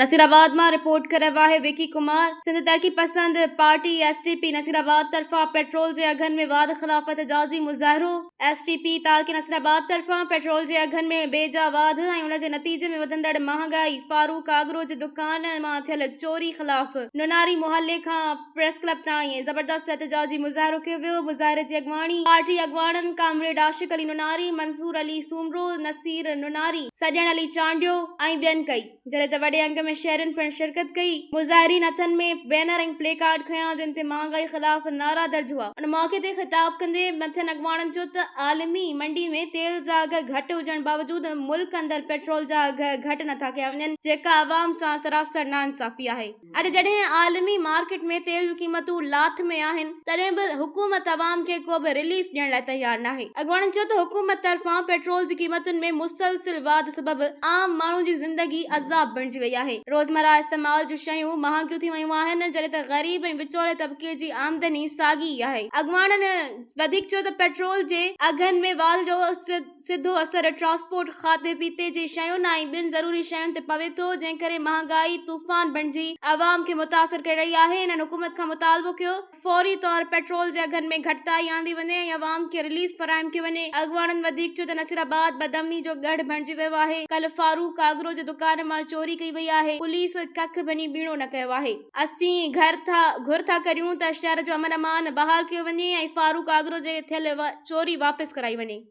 نصيرآباد مان رپورٽ ڪري رهيو آهي وڪي ڪمار، سنڌ ترقي پسند party, S T P, Nasirabad طرفان پيٽرول جي اگهن ۾ واڌ خلاف احتجاجي مظاهرو، ايس ٽي پي تعلقي نصيرآباد طرفان پيٽرول جي اگهن ۾ بيجا واڌ ۽ ان جي نتيجي ۾ وڌندڙ مهانگائي، فاروق آگرو جي دڪان مان ٿيل چوري خلاف نوناري محلي کان پريس ڪلب تائين زبردست احتجاجي مظاهرو ڪيو ويو، مظاهري جي اڳواڻي پارٽي اڳواڻن ڪامريڊ عاشق علي نوناري، منظور علي سومرو، نصير نوناري، سڄڻ علي چانڊيو ۽ ٻين ڪئي. جڏهن ته وڏي انگ ۾ شهرين پڻ شرڪت ڪئي. مظاهرين هٿن ۾ بينر ۽ پلي ڪارڊ کنيا جن تي مهانگائي خلاف نعرا درج هئا. ان موقعي تي خطاب ڪندي مٿين اڳواڻن چيو ته عالمي منڊي ۾ تيل جا اگهه گهٽ هجڻ باوجود ملڪ اندر پيٽرول جا اگهه گهٽ نٿا ڪيا وڃن جيڪا عوام سان سراسر ناانصافي آهي. اڄ جڏهن عالمي مارڪيٽ ۾ تيل جون قيمتون لاٿ ۾ آهن تڏهن به حڪومت عوام کي ڪو به رليف ڏيڻ لاء تيار ناهي. اڳواڻن چيو ته حڪومت طرفان پيٽرول جي قيمتن ۾ مسلسل واڌ سبب عام ماڻهو جي زندگي عذاب بڻجي وئي آهي، روزمرهه استعمال جون شيون مهانگيون ٿي ويون آهن جڏهن ته غريب ۽ وچولي طبقي جي آمدني ساڳي ئي آهي. اڳواڻن وڌيڪ چيو ته پيٽرول جي اگهن ۾ واڌ جو سڌو اثر ٽرانسپورٽ، کاڌي پيتي جي شين ۽ ٻين ضروري شين تي پوي ٿو، جنهن ڪري مهانگائي طوفان بڻجي عوام کي متاثر ڪري رهي آهي. هنن حڪومت کان مطالبو ڪيو ته فوري طور پيٽرول جي اگهن ۾ گهٽتائي آندي وڃي ۽ عوام کي رليف فراهم ڪيو وڃي. اڳواڻن وڌيڪ چيو ته نصيرآباد بدامني جو ڳڙهه بڻجي ويو آهي، ڪلهه فاروق آگرو جي دڪان مان چوري ڪئي وئي آهي، پوليس ڪک ڀڃي ٻيڻو نه ڪيو آهي. اسين گهر ٿا گهر ٿا ڪريون ته شهر جو امن امان بحال ڪيو وڃي ۽ فاروق آگرو جي ٿيل چوري واپس ڪرائي وڃي.